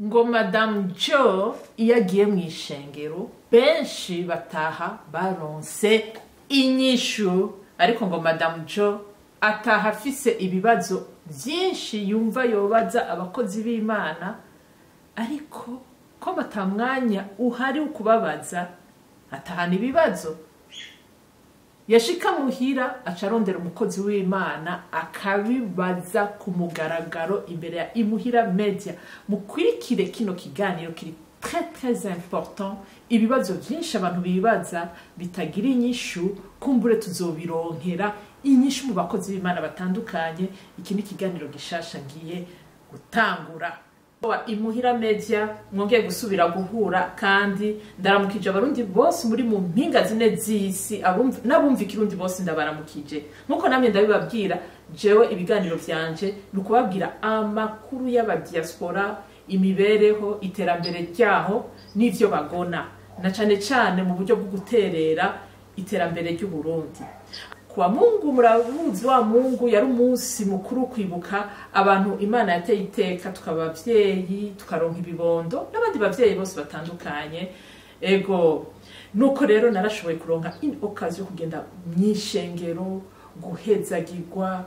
Ngo Madamu Jo iyo agiye mu ishengero, benshi bataha baronse inyishu, ariko ngo Madamu Jo ataha afise ibibazo byinshi yumva yobaza abakozi b'Imana, ariko ko batamwanya uhari wo kubabaza, atahana ibibazo. Yashika muhira, aca arondera umukozi w'Imana akabibaza ku mugaragaro imbere ya Imuhira Media. Mukurikire kino kiganiro, kiri très très important. Ibibazo byinshi abantu bibaza bitagira inyishu, kumbure tuzobironkera inyishu mu bakozi b'Imana batandukanye. Iki ni ikiganiro gishasha ngiye gutangura wa Imuhira Media. Mwongeye gusubira guhura, kandi ndaramukije Abarundi bose muri mu mpinga zine z'isi, n'abumva Ikirundi bose ndabaramukije. Nkuko namwe ndabibabwira, jewe ibiganiro vyanje ni ukubabwira amakuru y'abadiaspora, imibereho, iterambere ryaho n'ivyo bagona, na cane cane mu buryo bwo guterera iterambere ry'Uburundi. Kuwa Mungu, murabuzi, wa Mungu yari umunsi mukuru kwibuka abantu Imana yateye iteka tukaba abavyeyi, tukaronka ibibondo n'abandi bavyeyi bose batandukanye. Ego, nuko rero narashoboye kuronka une occasion yo kugenda mw'ishengero, guhezagirwa,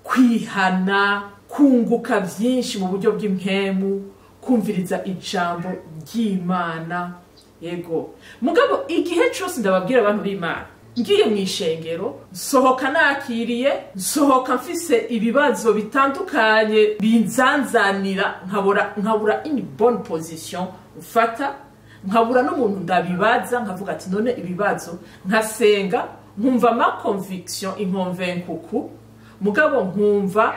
kwihana, kunguka vyinshi mu buryo bw'impemu, kumviriza ijambo ry'Imana. Yego, mugabo igihe cose, ndababwira abantu b'Imana, ngiye mu ishengero nsohoka nakiriye, nsohoka mfise ibibazo bitandukanye binzanzanira, nkabura une bonne position mfata, nkabura n'umuntu ndabibaza. Nkavuga ati: "None ibibazo?" Nkasenga, nkumva ma conviction inkonvenkuku, mugabo nkumva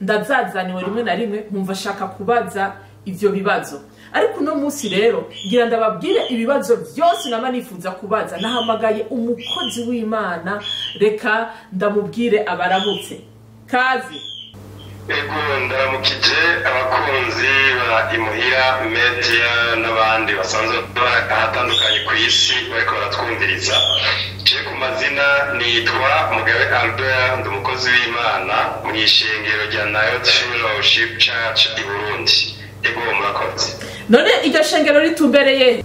ndazazaniwe. Rimwe na rimwe nkumva ashaka kubaza ivyo bibazo. Ariko uno munsi rero ngira ndababwire ibibazo byose nama nifuza kubaza. Nahamagaye umukozi w'Imana, reka ndamubwire abaramutse. Kazi. Ego, ndaramukije abakunzi ba Imuhira Media n'abandi basanzwe bari ahatandukanye ku isi bariko baratwumviriza. Je ku mazina nitwa Mugabe Albert, ndi umukozi w'Imana mu ishengero rya Nayot Fellowship Church i Burundi. Ego, murakoze. None iryo shengero ritumbereye?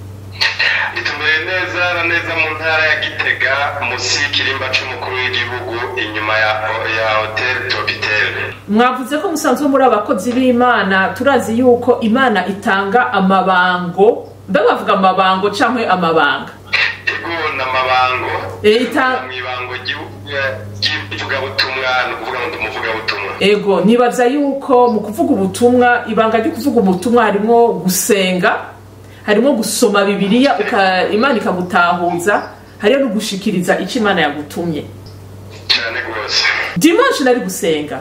Ritumbereye neza na neza mu ntara ya Gitega, musi y'ikirimba c'umukuru w'igihugu, inyuma ya Hotel Topitel. Mwavuze ko musanzwe muri abakozi b'Imana. Turazi yuko Imana itanga amabango. Mbe bavuga amabango canke amabanga? Ego, n'amabango. Mw'ibango ry'ivugabutumwa, ni ukuvuga ngo ndi umuvugabutumwa. Ego, nibaza yuko mu kuvuga ubutumwa, ibanga ryo kuvuga ubutumwa harimo gusenga, harimo gusoma Bibiliya, Imana ikagutahuza, hariyo no gushikiriza icyo Imana yagutumye. Cyane rwose. Dimanche nari gusenga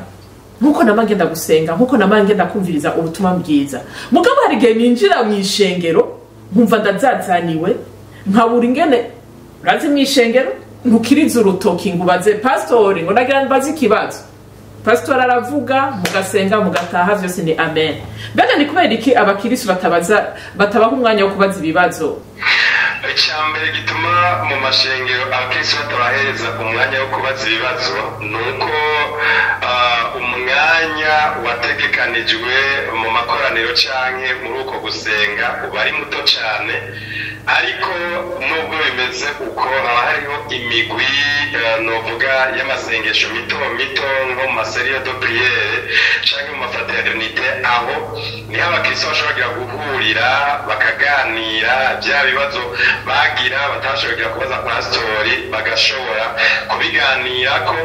nkuko nama ngenda gusenga, nkuko nama ngenda kumviriza ubutumwa bwiza, mugabo hari igihe ninjira mu ishengero nkumva ndazazaniwe, nkabura ingene. Urazi, mu ishengero ntukiriza urutoki ngo ubaze pastori ngo nagira mbaze ikibazo. Pasitori aravuga, mugasenga, mugataha, vyose ni amen. Mbega ni kubera iki abakirisu batabaza, batabaha umwanya wo kubaza ibibazo? Icya mbere gituma mu mashengero abakristo batabahereza umwanya wo kubaza ibibazo ni uko umwanya wategekanijwe mu makoraniro canke muri uko gusenga uba ari muto cane. Ariko nubwo bimeze uko, haba hariho imigwi novuga y'amasengesho mito mito, nko mu ma cellules de prière canke mu ma fraternités. Aho niho abakristo bashobora guhurira bakaganira bya bibazo bagira batashoboye kubaza pasitori, bagashobora kubiganirako,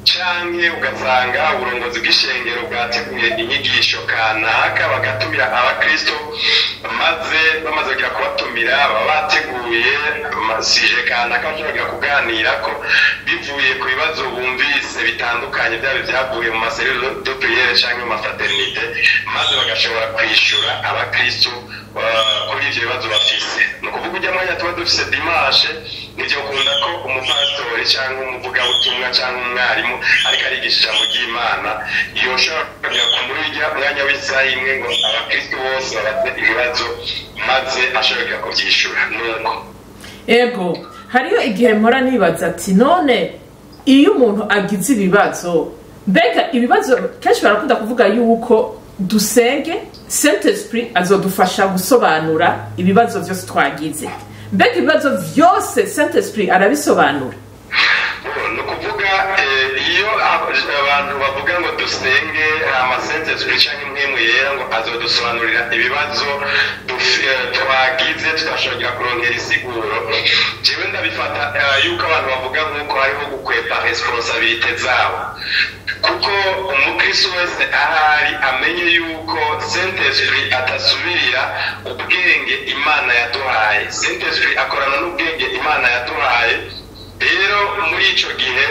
canke ugasanga uburongozi bw'ishengero bwateguye inyigisho kanaka, bagatumira abakristo, maze bamaze kugira kubatumira, baba bateguye ama sujets kanaka bashobora kuganirako bivuye ku bibazo bumvise bitandukanye, byaba ibyavuye mu ma cellules de prière canke mu ma fraternités, maze bagashobora kwishura abakristo kuri ivyo bibazo bafise. Ni ukuvuga ujya mwanya tuba dufise dimanche, nivyo kunda ko umupasitori cyangwa umuvugabutumwa cyangwa umwarimu ariko arigisha ijambo ry'Imana yoshobora kujya ku muri ujya mwanya w'isaha imwe ngo abakristo bose babaze ibibazo, maze ashobora kubyishura, nuko. Ego, hariyo igihe mpora nibaza ati: none iyo umuntu agize ibibazo, mbega ibibazo, kenshi barakunda kuvuga yuko Dusenge, Saint Esprit azodufasha gusobanura ibibazo vyose twagize. Mbega ibibazo vyose Saint Esprit arabisobanura? Ni ukuvuga iyo abantu bavuga ngo dusenge hama Saint Esprit canke Impwemu Yera ngo azodusobanurira ibibazo twagize tudashobora kuronkera isiguro, jewe ndabifata yuko abantu bavuga nk'uko hariho gukwepa responsabilité zabo, kuko umukristo wese ahari amenye yuko Saint Esprit atasubirira ubwenge Imana yaduhaye. Saint Esprit akorana n'ubwenge Imana yaduhaye. Rero muri ico gihe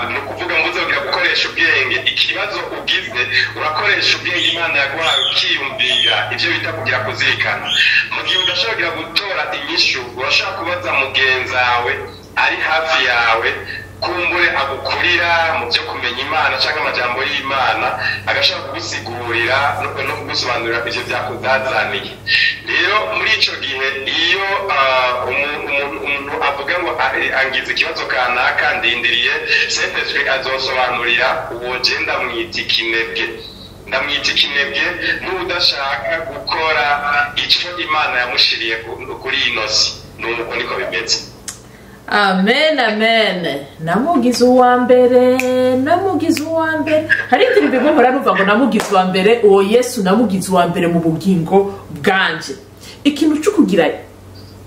ni ukuvuga mbuze kugira gukoresha ubwenge, ikibazo ugize urakoresha ubwenge Imana yaguhaye ukiyumvira, ivyo bita kugira kuzirikana. Mu gihe udashobora gutora inyishu, urashobora kubaza mugenzawe ari hafi yawe, kumbure agukurira mu byo kumenya Imana canke amajambo y'Imana, agashobora kugusigurira no kugusobanurira ivyo vyakuzazaniye. Rero muri ico gihe iyo umuntu avuga ngo angize ikibazo kanaka, ndindiriye Saint Esprit azosobanurira, uwo je ndamwita ikinebwe. Ndamwita ikinebwe n'udashaka gukora ico Imana yamushiriye kuri ino si. Nuko niko bimeze. Amen, amen. Namugize uwa mbere, namugize uwa mbere. Hari indirimbo imwe mpora numva ngo namugize uwa mbere, uwo Yesu namugize uwa mbere mu bugingo bwanje. Ikintu cyo kugira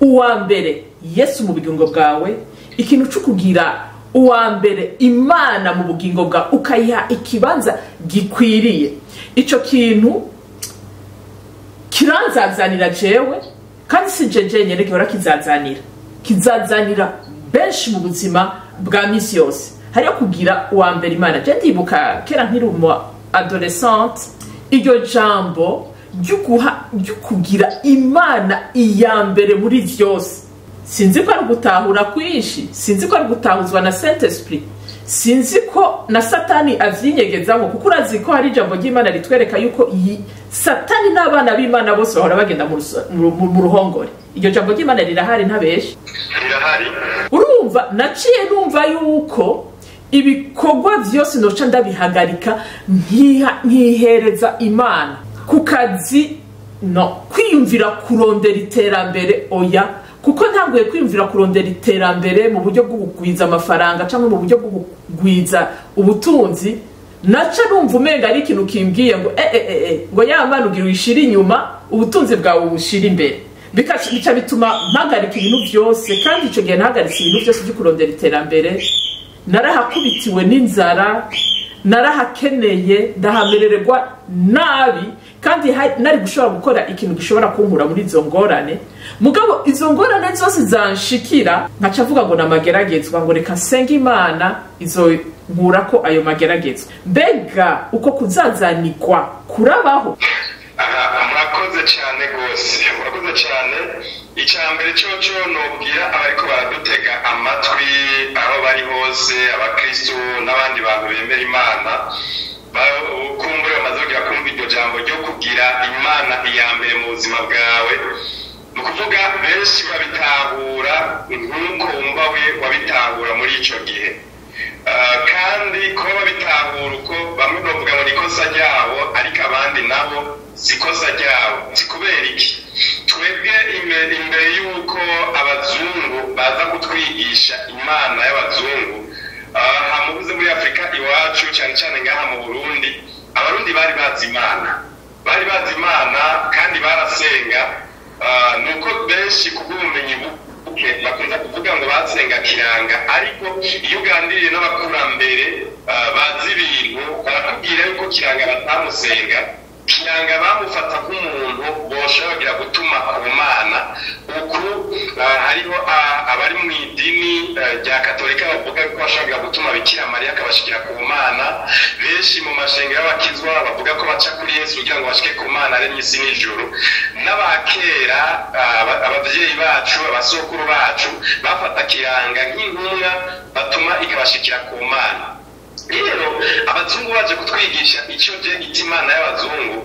uwa mbere Yesu mu bugingo bwawe, ikintu cyo kugira uwa mbere Imana mu bugingo bwawe, ukayiha ikibanza gikwiriye. Ico kintu kiranzazanira jewe, kandi si jeje nyene gihora kizazanira, kizazanira benshi mu buzima bwa misi yose. Hariyo kugira uwa mbere Imana. Je ndibuka kera nkiri umu adolescente, iryo jambo ryo kugira Imana iya mbere muri vyose, sinzi ko ari gutahura kwinshi, sinzi ko ari gutahuzwa na Saint Esprit, sinzi ko na Satani avyinyegezamo, kuko urazi ko hari ijambo ry'Imana ritwereka yuko Satani n'abana b'Imana bose bahora bagenda mu ruhongore. Iryo jambo ry'Imana rirahari, ntabeshe. Rirahari. Urumva naciye numva yuko ibikorwa vyose noca ndabihagarika, nkihereza Imana. Ku kazi no kwiyumvira kurondera iterambere oya, kuko ntanguye kwiyumvira kurondera iterambere mu buryo bwo kugwiza amafaranga cyangwa mu buryo bwo kugwiza ubutunzi, naca numva umenga ari ikintu kimbwiye ngo ngo ya mana ugira uyishire inyuma, ubutunzi bwawe ubushire imbere. Bica bituma mpagarika ibintu byose. Kandi ico gihe nahagaritse ibintu byose byo kurondera iterambere, narahakubitiwe n'inzara, narahakeneye, ndahamerererwa nabi, kandi nari gushobora gukora ikintu gishobora kunkura muri izo ngorane. Mugabo izo ngorane zose zanshikira, nkaca mvuga ngo namageragezwa, ngo reka nsenge Imana izo nkurako ayo mageragezwa. Mbega uko kuzazanirwa kurabaho? Murakoze cyane rwose, murakoze cyane. Icya mbere cyoco nobwira abariko baradutega amatwi aho bari hose, abakristu n'abandi bantu bemera Imana, kumbure bamaze kugira kumva iryo jambo ryo kugira Imana iya mbere mu buzima bwawe. Ni ukuvuga benshi babitahura nk'uko wumva we wabitahura muri ico gihe. Kandi kuba babitahura uko, bamwe bavuga ngo ni ikosa ryabo, ariko abandi nabo si ikosa ryabo. Si kubera iki? Twebwe imbere y'uko abazungu baza kutwigisha Imana y'abazungu, hamubuze muri Afrika iwacu, cyane cyane ngaha mu Burundi, Abarundi bari bazi Imana, bari bazi Imana kandi barasenga. Nuko benshi kubw'ubumenyi buke bakunze kuvuga ngo basenga kiranga, ariko iyo uganiriye n'abakurambere bazi ibintu, barakubwira yuko kiranga batamusenga. Kiranga bamufata nk'umuntu boshobora gutuma ku Mana. Uku hariho abari mu idini rya Katolika bavuga ko bashobora gutuma Bikira Mariya akabashikira ku Mana. Benshi mu mashengero y'abakizwa bavuga ko baca kuri Yesu kugira ngo bashike ku Mana aremye isi n'ijuru. N'abakera, abavyeyi bacu, abasokuru bacu bafata kiranga nk'intumwa batuma ikabashikira ku Mana. Rero abazungu baje kutwigisha icyo je Imana y'abazungu,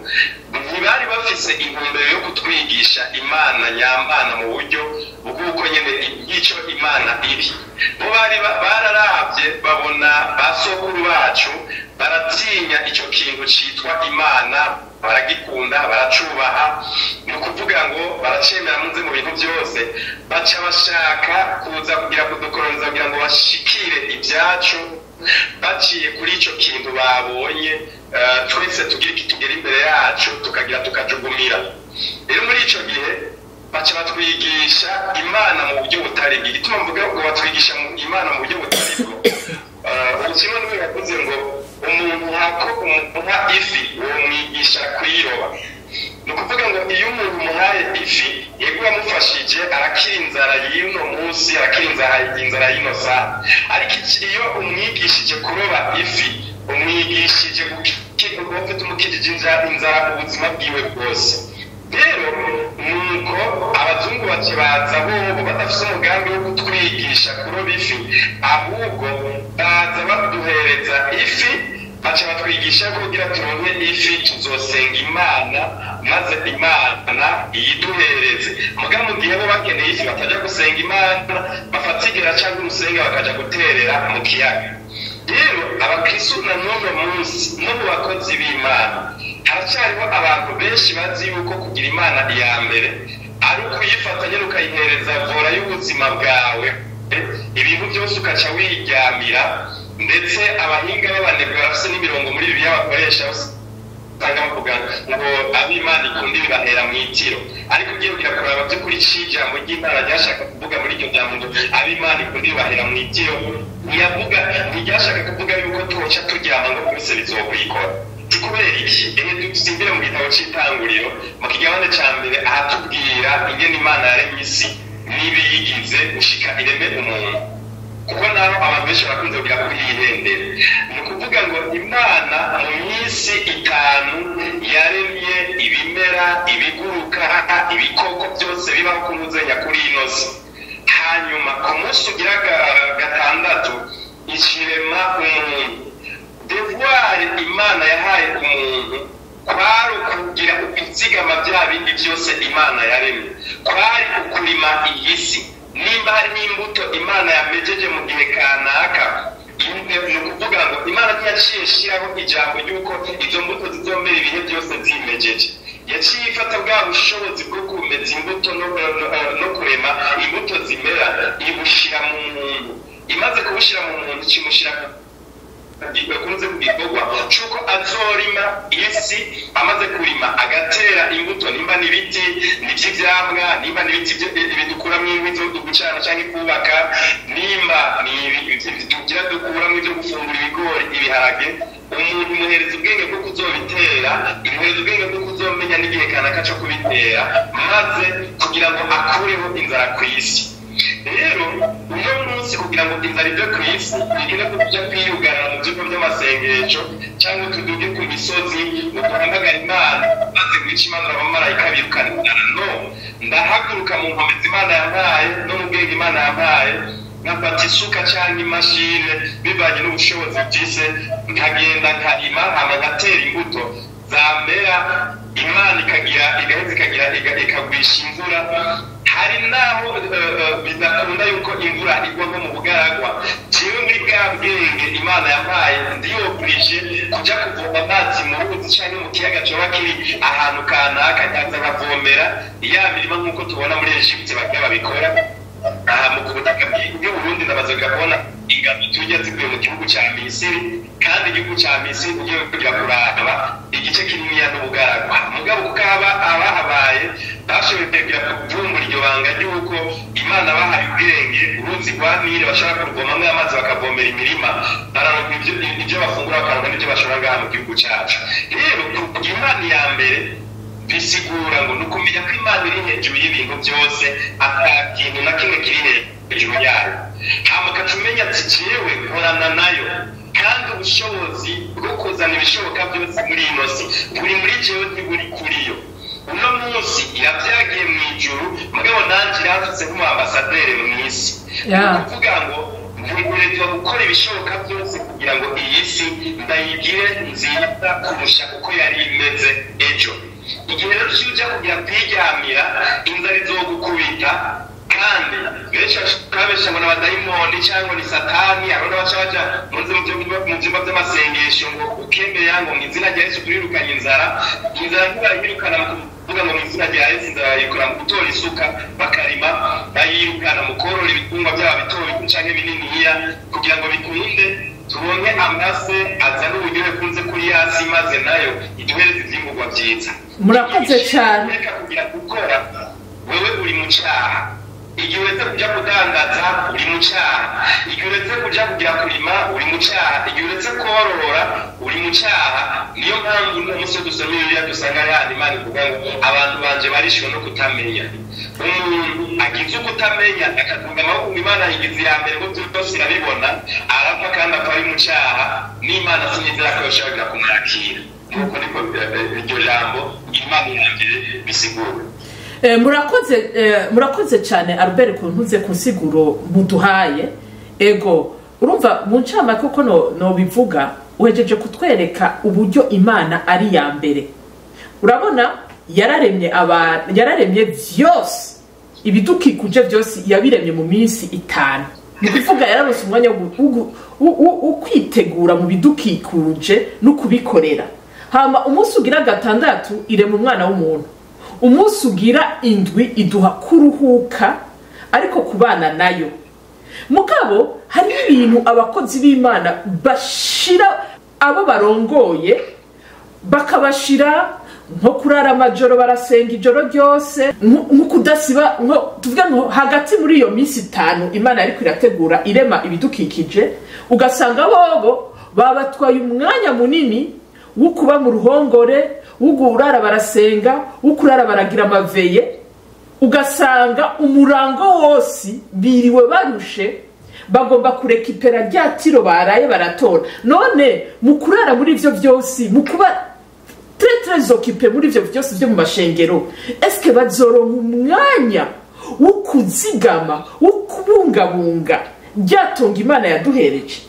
ntibari bafise intumbero yo kutwigisha Imana nyambana mu buryo bw'uko nyene icyo Imana iri. Bo bari bararavye babona basokuru bacu baratinya Baratinya icyo kintu cyitwa Imana, baragikunda, baracubaha, ni ukuvuga ngo baracemera munze mu bintu byose. Baca bashaka kuza kugira kudukoroniza kugira ngo bashikire ibyacu baciye kuri icyo kintu babonye. Twese tugira iki tugera imbere yacu, tukagira tukajugumira. Rero muri icyo gihe baca batwigisha Imana mu buryo butari bwo. Igituma mvuga ngo batwigisha Imana mu buryo butari bwo, ubukino niwe yavuze ngo umuntu hako umuha ifi womwigisha kuyiroba. Ni ukuvuga ngo iyo umuntu umuhaye ifi, yego yamufashije, arakira inzara y'uno munsi, arakira inzara y'ino saha, ariko iyo umwigishije kuroba ifi, umwigishije ufite umukijije inzara ubuzima bwiwe bwose. Rero nuko abazungu bakibaza, bobo badafite umugambi wo kutwigisha kuroba ifi, ahubwo baza baduhereza ifi, baca batwigisha ko kugira turonke ifi tuzosenga Imana, maze Imana iyiduhereze. Mugabo mu gihe bo bakeneye ifi batajya gusenga Imana, bafata igera cyangwa urusenga bakaja guterera mu kiyaga. Rero abakristu na n'uno munsi, no mu bakozi b'Imana, haracyariho abantu benshi bazi yuko kugira Imana iya mbere ari ukuyifatanya ukayihereza volant y'ubuzima bwawe, ibintu byose ukaca wiryamira. Ndetse abahinga b'abanebwe barafise n'imirongo muri Bibiliya bakoresha, usanga bavuga ngo ab'Imana ikunda ibibahera mu itiro. Ariko ugiye kugira kuraba by'ukuri ijambo ry'Imana ryashaka kuvuga muri iryo jambo ngo ab'Imana ikunda ibibahera mu itiro, ntiyavuga, ntiryashaka kuvuga yuko twoca turyama ngo byose bizokwikora. Kubera iki? Ehe, dusimbire mu gitabo c'Itanguriro, mu kigabane ca mbere, ahatubwira ingene Imana yaremye isi n'ibiyigize gushika ireme umuntu, kuko naho abantu benshi barakunze kugira kuhihendera. Ni ukuvuga ngo Imana mu minsi 5 yaremye ibimera, ibiguruka, ibikoko byose bibaho ku ntuzenya kuri ino si. Hanyuma ku munsi ugira gatandatu ikirema umuntu. Devoir Imana yahaye umuntu kwari ukugira ukuzigama bya bindi byose Imana yaremye, kwari ukurima iyi si. Nimba hari n'imbuto Imana yamejeje mu gihe kanaka, ni ukuvuga ngo Imana ntiyaciye ishyiraho ijambo ry'uko izo mbuto zizomera ibihe byose zimejeje. Yaciye ifata bwa bushobozi bwo kumeza imbuto no kurema imbuto zimera, ibushyira mu muntu. Imaze kubushyira mu muntu, ikimushyira kunze ku gikorwa c'uko azorima isi. Amaze kurima, agatera imbuto, nimba n'ibiti n'ivy'ivyamwa, nimba n'ibiti bidukuramwo inkwi zo gucana canke kubaka, nimba tugira dukuramwo ivyo gufungura, ibigori, ibiharage, umuntu imuhereza ubwenge bwo kuzobitera, imuhereza ubwenge bwo kuzomenya n'igihe kanaka co kubitera, maze kugira ngo akureho inzara kw'isi. Rero uno munsi, kugira ngo inzara ive ku isi, bigire ko tujya kwiyugarira mu byumba by'amasengesho cyangwa tuduge ku misozi ngo duhamagare Imana, maze guca Imana abamarayika birukana inzara. No ndahaguruka mu nkomezi Imana yampaye no mu bwenge Imana yampaye, nkafata isuka cyangwa imashini bivanye n'ubushobozi mfise, nkagenda nkarima, hama nkatera imbuto, zamera, Imana ikagira igaheza ikagira ikagwisha imvura. Hari naho bidakunda yuko imvura igwa nko mu bugaragwa, jewe muri bwa bwenge Imana yampaye ndiyobirije kuja kuvoma amazi mu ruzi canke mu kiyaga coba kiri ahantu kanaka, nkaza nkavomera ya mirima, nk'uko tubona muri Egypte bagira babikora. Aha mu butaka bw'Uburundi ndamaze kubona ingano turya zivuye mu gihugu ca Misiri, kandi igihugu ca Misiri ugiye kugira kuraba igice kininiya n'ubugaragwa. Mugabo kuko aba abahabaye bashoboye kugira kuvumbura iryo banga ry'uko Imana bahaye ubwenge, uruzi rwa Nile bashobora kuruvomamwo amazi bakavomera imirima, bararonka ivyo bafungura, bakaronka n'ivyo bashora ngaha mu gihugu cacu. Rero kugira Imana iya mbere bisigura ngo ni ukumenya ko Imana iri hejuru y'ibintu byose, ata kintu na kimwe kiri hejuru yayo. Hama ukaca umenya ati jewe nkorana nayo, kandi ubushobozi bwo kuzana ibishoboka byose muri ino si buri muri jewe, ntiburi kuri yo. Uno munsi iravyagiye mu ijuru, mugabo nanje iramfise nk'umu ambassadeur mu isi. Ni ukuvuga ngo ntegerezwa gukora ibishoboka byose kugira ngo iyi si ndayigire nziza kurusha uko yari imeze ejo. Igihe rero uja kugira kwiryamira, inzara izogukubita. Kandi benshi babesha ngo n'abadayimoni cyangwa ni Satani. Hari n'abaca baja mu vyumba vy'amasengesho ngo ukemera ngo mu izina rya Yesu turirukanye inzara. Inzara ntibayirukana mu kuvuga ngo mu izina rya Yesu, inzara bayikora mu gutora isuka bakarima, bayirukana mu korora ibitungwa byaba bito bito canke bininiya kugira ngo bikunde turonke amase azana uburyohe kunze kuri yasi, maze nayo iduhereze ivyimburwa vyiza. Murakoze cyane. Reka kugira gukora, wewe uri mu cyaha. Igihe uretse kuja kudandaza, uri mu cyaha. Igihe uretse kuja kugira kurima, uri mu cyaha. Igihe uretse korora, uri mu cyaha. Niyo mpamvu uno munsi iyo dusoma Bibiliya dusanga ari handi Imana ivuga ngo abantu banje barishwe no kutamenya. Umuntu agize ukutamenya akavuga amaboko ngo Imana yigize iya mbere, ngo byose irabibona, arapfa kandi apfa ari mu cyaha. N'Imana sinizera ko yoshobora kumwakira. Nuko niko iryo jambo Imana ya mbere bisigura. Murakoze, murakoze cyane Albert ku ntuze ku nsiguro muduhaye. Ego, urumva mu ncamake uko no bivuga, uhejeje kutwereka uburyo Imana ari iya mbere. Urabona yararemye abantu, yararemye vyose, ibidukikuje byose yabiremye mu minsi 5. Ni ukuvuga yararonse umwanya wo kwitegura mu bidukikuje no kubikorera. Hama umunsi ugira gatandatu irema umwana w'umuntu. Umunsi ugira indwi iduha kuruhuka, ariko kubana nayo. Mugabo hari ibintu abakozi b'Imana bashira abo barongoye, bakabashira nko kurara amajoro barasenga ijoro ryose, nko kudasiba, nko tuvuge nko hagati muri iyo minsi 5 Imana yariko irategura irema ibidukikije, ugasanga bobo babatwaye umwanya munini wo kuba mu ruhongore, wo kurara barasenga, wo kurara baragira amaveye. Ugasanga umurango wose biriwe barushe, bagomba kurekipera rya tiro baraye baratora. None mu kurara muri ivyo vyose, mu kuba très très occupé muri ivyo vyose vyo mu mashengero, eske bazoronka umwanya wo kuzigama, wo kubungabunga rya tongo Imana yaduhereje?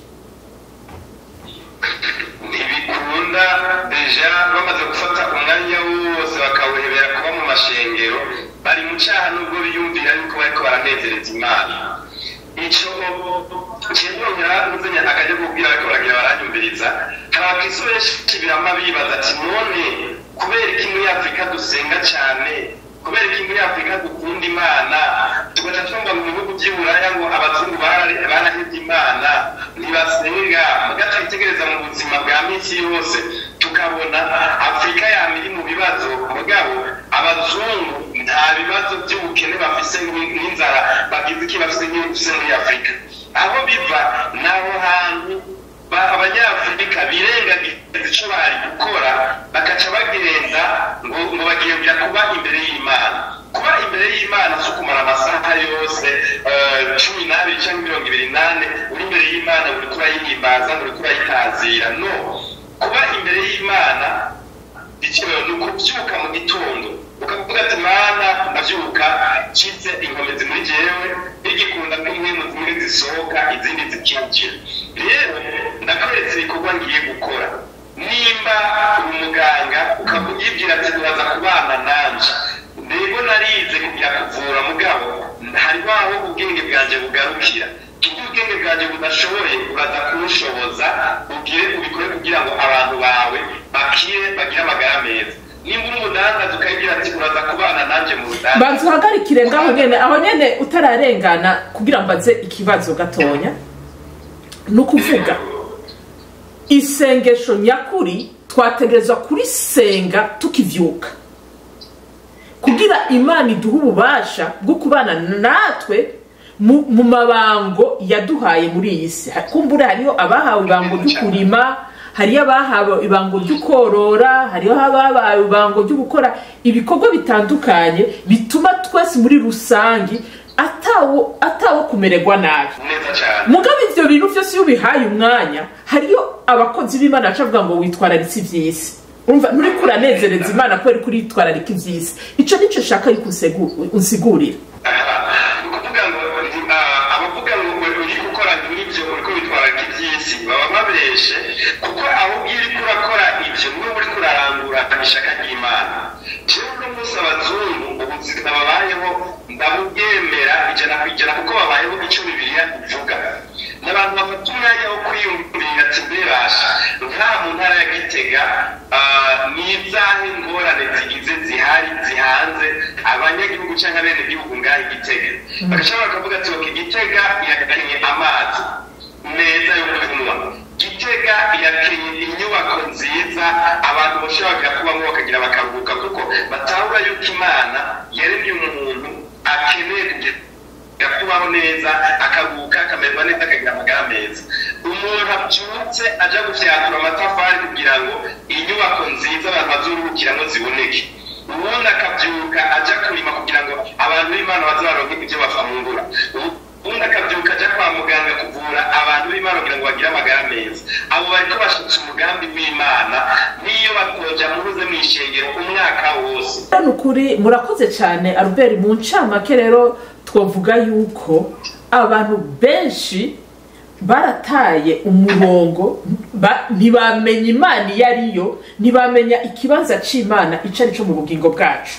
Ntibikunda. Déjà bamaze gufata umwanya wose bakawuhebera kuba mu mashengero, bari mu cyaha, nubwo biyumvira yuko bariko baranezereza Imana. Ico kinongera ntuzenya akajya kubwira bariko baragira baranyumviriza. Hari abakristo benshi birama bibaza ati: none kubera iki muri Afurika dusenga cyane? Kubera iki muri Afurika dukunda Imana, tugaca twumva mu bihugu by'i Buraya ngo abazungu barahevye Imana, ntibasenga? Muga twitegereza mu buzima bwa minsi yose tukabona Afurika yama iri mu bibazo, mugabo abazungu nta bibazo by'ubukene bafise n'inzara bagize iki bafise nk'ibifise muri Afurika. Aho biva naho hantu abanyafurika birengagiza ico bari gukora, bakaca bagenda ngo bagiye kuja kuba imbere y'Imana. Kuba imbere y'Imana si ukumara amasaha yose 12 cyangwa 24 uri imbere y'Imana, uriko urayihimbaza, ngo uriko urayitazira. No kuba imbere y'Imana ikibazo ni ukubyuka mu gitondo ukavuga ati: Mana, ndabyuka nshize inkomezi muri jewe, bigikunda ko impwemu zimwe zisohoka izindi zikinjira. Rero ndakweretse ibikorwa ngiye gukora. Nimba uri umuganga, ukayibwira ati: uraza kubana nanje, ndego narize kugira kuvura, mugabo hariho aho ubwenge bwanjye bugarukira. Ibyo ubwenge bwanjye budashoboye uraza kunshoboza, ugire ubikore kugira ngo abantu bawe bakire, bagire amagara meza. Nimba uri umudandaza, ukayibwira ati: uraza kubana nanjye mu budandaza. Banza uhagarikire ngaho nyene, aho nyene utararengana, kugira ngo mbaze ikibazo gatonya. Ni ukuvuga isengesho nyakuri twategerezwa kurisenga tukivyuka, kugira Imana iduhe ububasha bwo kubana natwe mu mabango yaduhaye muri iyi si. Kumbura hariho abahawe ibango ryo kurima, hariyo abahawe ibango ryo korora, hariho abahawe ibango ryo gukora ibikorwa bitandukanye bituma twese muri rusangi atawo kumererwa nabi. Neza cyane. Mugabo ivyo bintu vyose iyo ubihaye umwanya, hariyo abakozi b'Imana baca bavuga ngo witwararitse ivy'isi. Urumva nturiko uranezereza Imana kubera ko uritwararika ivy'isi. Ico nico nshaka yuko unsigurira. Ni ukuvuga ngo abavuga ngo uri gukora nk'ibyo uriko witwararika iby'isi baba babeshe, kuko aho ugiye uriko urakora ibyo niwe uriko urarangura ishaka ry'Imana. Jewe uno munsi abazungu ubuzima babayeho ndabubwemera. Gitega, ni izahe ngorane zigize zihari zihanze abanyagihugu cyangwa abenegihugu ngaha i Gitega? Bagashobora bakavuga ati: "Okay, Gitega irakenye amazi meza yo kunywa, Gitega irakenye inyubako nziza abantu bashobora kubamo bakagira bakaruhuka," kuko batahura yuko Imana yaremye umuntu akeneye kugira kubaho neza, akaruhuka, akamererwa neza, akagira amagara meza. Umuntu abyutse aja gufyatura amatafari kugira ngo inyubako nziza abantu bazoruhukiramo ziboneke, ubundi akabyuka aja kurima kugira ngo abantu b'Imana baze baronke ibyo bafungura, ubundi akabyuka aja kwa muganga kuvura abantu b'Imana kugira ngo bagire amagara meza. Abo bariko bashitse umugambi w'Imana, niyo batoja muruze mw'ishengero umwaka wose. Ni ukuri, murakoze cyane, Albert. Mu ncamake rero, twavuga yuko abantu benshi barataye umurongo, ntibamenya Imana iyo ariyo, ntibamenya ikibanza c'Imana ico ari cyo mu bugingo bwacu.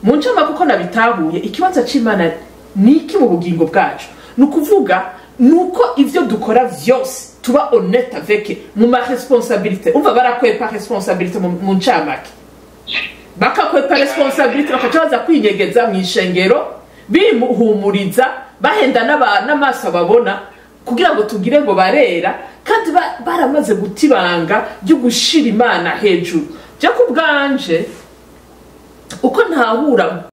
Mu ncamake uko nabitahuye, ikibanza c'Imana ni iki mu bugingo bwacu? Ni ukuvuga ni uko ivyo dukora vyose tuba honnête avec mu ma responsabilité. Umva, barakwepa responsabilité. Mu ncamake, bakakwepa responsabilité, bakaca baza kwinyegeza mu ishengero, bimuhumuriza, bahenda n'amaso babona kugira ngo tugire ngo barera, kandi baramaze guta ibanga ryo gushira Imana hejuru. Je ku bwanje uko ntahura